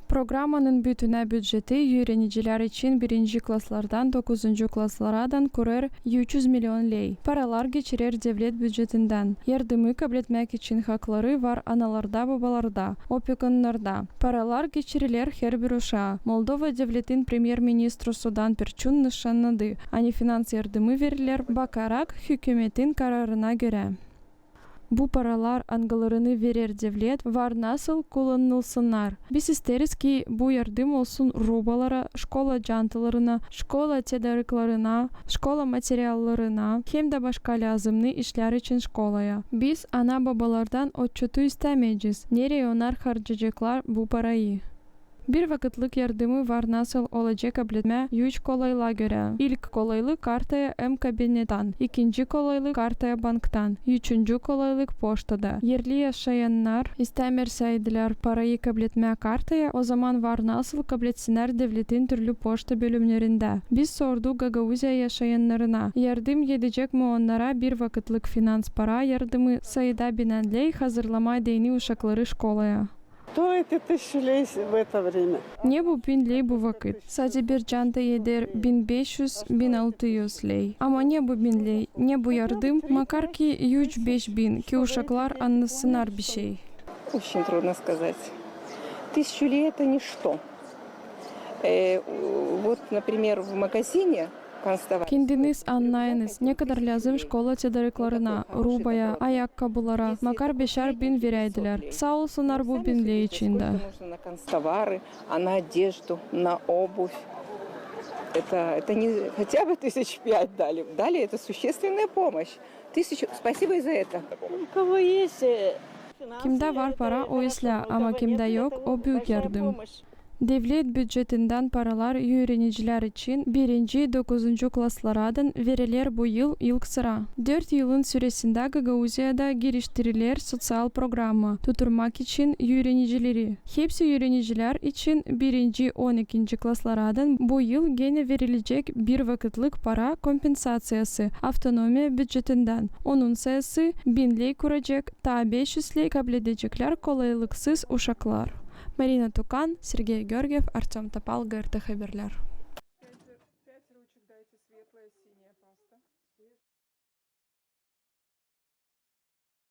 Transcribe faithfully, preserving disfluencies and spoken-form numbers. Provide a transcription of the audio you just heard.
Programmanın bütünä büceti üürenicilär için birinci klaslardan dokuzuncu klaslaraadan kurêr üç üz milion ley. Paralar geçirer devlet bücetindän. Yardımı kabletmäk için hakları var analarda, babalarda, opekunnarda. Paralar geçiriler herbir uşaa. Moldova devletin premyer-ministru Sudan Perçun nışannadı, ani finans yardımı veriler bakarak hükümetin kararına görä. Bu paralar, angılarını verer devlet, var nasıl kullanılsınnar. Biz isteeriz, ki bu yardım olsun rubalara, şkola cantalarına, şkola tedarıklarına, şkola materiallarına, hem dä başka lääzımnı işlär için şkolaya. Biz ana-babalardan otçutu istämeyeciz, nereyi onnar harcayaceklar bu parayı. Bir vakıtlık yardımı var nasıl olacek kabletmää üç kolaylıa görä. İlk kolaylık kartaya M-kabinetan, ikinci kolaylık kartaya banktan, üçüncü kolaylık poştada. Erli yaşayannar istämerseydelär parayı kabletmää kartaya, ozaman var nasıl kabletsinnär devletin türlü poşta bölümnerindä. Biz sorduk Gagauziya yaşayannarına, yardım edecek mi onnara bir vakıtlık finans para yardımı sayıda binän ley hazırlamaa deyni uşakları şkolaya. Что эти тысячу лей в это время? Ne bu bin ley bu vakıt? Sade bir canta eder bin beş üz, bin altı üz ley. Ama ne bu bin ley, ne bu yardım, makar ki üç-beş bin, ki uşaklar annasınnar bişey. Очень трудно сказать. Тысячу лей — это ничто. Э, вот, например, в магазине Kendiniz annayınız, ne kadar lääzım şkola tedarıklarına, rubaya, ayakkabılara, makar beşär bin veräydilär. Saa olsunnar bu bin ley için dä. Сколько нужно на канцтовары, а на одежду, на обувь. Это, это не хотя бы тысяч пять дали. Дали, это существенная помощь. Тысячу, спасибо и за это. У кого есть, э, Kimdä var para, o islää, ama kimdä yok, o büük yardım. Devlet bücetindän paralar üürenicilär için birinci dokuzuncu klaslaraadan veriler bu yıl ilk sıra. Dört yılın süresindä Gagauziyada geliştiriler soţial programma tuturmak için üürenicileri. Hepsi üürenicilär için birinci on ikinci klaslaraadan bu yıl genä verilecek bir vakıtlık para kompensaţiyası avtonomiya bücetindän. Onun sayısı bin ley kuracek, taa beş üz ley kabledeceklär kolaylıksız uşaklar. Marina Tukan, Sergey Georgiev, Artöm Topal, GRT Haberlär.